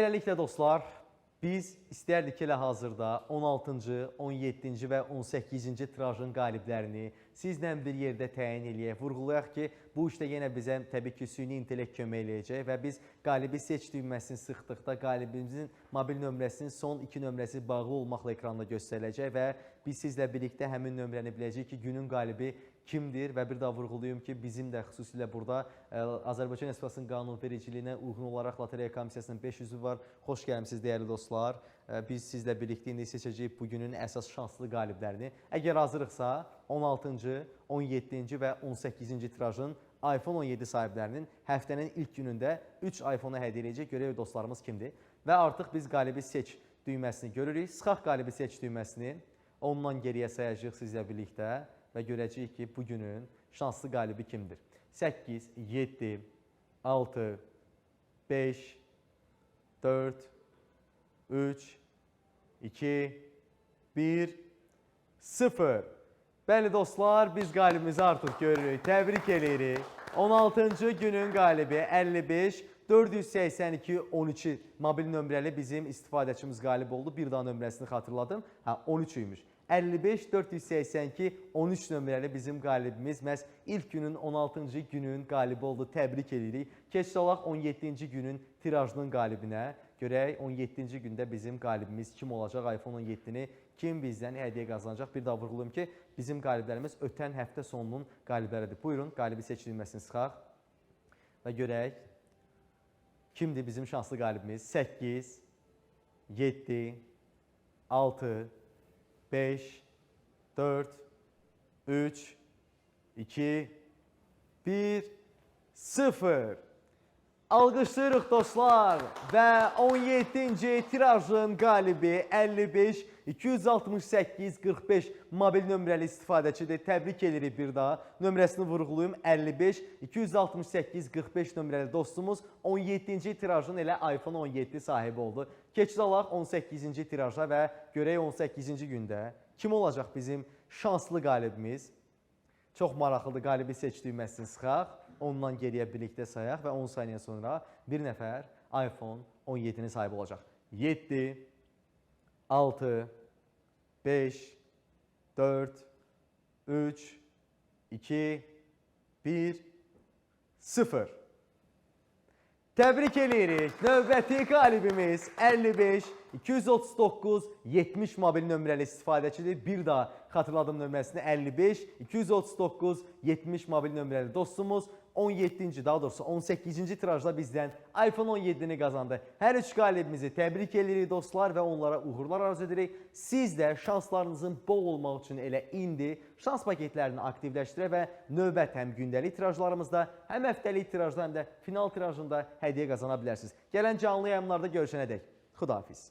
Beləliklə dostlar, biz istərdik ki, elə hazırda 16-cı, 17-ci və 18-ci tirajın qaliblərini sizlə bir yerdə təyin eləyək. Vurğulayaq ki, bu işdə yenə bizə təbii ki, süni intellekt kömək eləyəcək və biz qalibi seç düyməsini sıxdıqda qalibimizin mobil nömrəsinin son 2 nömrəsi bağlı olmaqla ekranda göstəriləcək və biz sizlə birlikdə həmin nömrəni biləcəyik ki, günün qalibi kimdir və bir daha vurğulayım ki, bizim də xüsusilə burada Azərbaycan Respublikasının qanunvericiliyinə uyğun olaraq Lotereya Komissiyasının 5 üzvü var. Xoş gəlmisiniz dəyərli dostlar. Biz sizlə birlikdə indi seçəcəyik bu günün əsas şanslı qaliblərini. Əgər hazırıqsa 16-cı, 17-ci və 18-ci tirajın iPhone 17 sahiblərinin həftənin ilk günündə 3 iPhone-u hədiyyə edəcək. Görək dostlarımız kimdir? Və artıq biz qalibi seç düyməsini görürük. Sıxaq qalibi seç düyməsini. Ondan geriyə sayacağıq sizlə birlikdə və görəcəyik ki, bu günün şanslı qalibi kimdir? 8, 7, 6, 5, 4, 3, 2, 1, 0. Bəli dostlar, biz qalibimizi artıq görürük. Təbrik eləyirik. 16-cı günün qalibi 55 482 13 mobil nömrəli bizim istifadəçimiz qalib oldu. Bir daha nömrəsini xatırladım. Hə, 13 imiş. 55 482 13 nömrəli bizim qalibimiz məhz ilk günün 16-cı günün qalibi oldu. Təbrik edirik. Keçid olaq 17-ci günün tirajının qalibinə. Görək 17-ci gündə bizim qalibimiz kim olacaq? iPhone 17-ni kim bizdən hədiyyə qazanacaq? Bir daha vurğulayım ki, bizim qaliblərimiz ötən həftə sonunun qalibləridir. Buyurun, qalibi seç düyməsini sıxaq və görək kimdir bizim şanslı qalibimiz? 8, 7, 6, 5, 4, 3, 2, 1, 0. Alqışlayırıq dostlar və 17-ci tirajın qalibi 55 268 45 mobil nömrəli istifadəçidir. Təbrik edirik bir daha. Nömrəsini vurğulayım. 55 268 45 nömrəli dostumuz 17-ci tirajın elə iPhone 17 sahibi oldu. Keçid alaq 18-ci tiraja və görək 18-ci gündə kim olacaq bizim şanslı qalibimiz? Çox maraqlıdır. Qalibi seç düyməsini sıxaq. Ondan geriyə birlikdə sayaq və 10 saniyə sonra bir nəfər iPhone 17-nin sahibi olacaq. 7, 6, 5, 4, 3, 2, 1, 0. Təbrik eləyirik. Növbəti qalibimiz 55 239 70 mobil nömrəli istifadəçidir. Bir daha xatırladım nömrəsini 55 239 70 mobil nömrəli dostumuz 17-ci, daha doğrusu 18-ci tirajda bizdən iPhone 17-ni qazandı. Hər üç qalibimizi təbrik edirik dostlar və onlara uğurlar arzu edirik. Siz də şanslarınızın bol olmaq üçün elə indi şans paketlərini aktivləşdirə və növbət həm gündəlik tirajlarımızda, həm həftəlik tirajda, həm də final tirajında hədiyyə qazana bilərsiniz. Gələn canlı yayımlarda görüşənədək. Xudahafiz.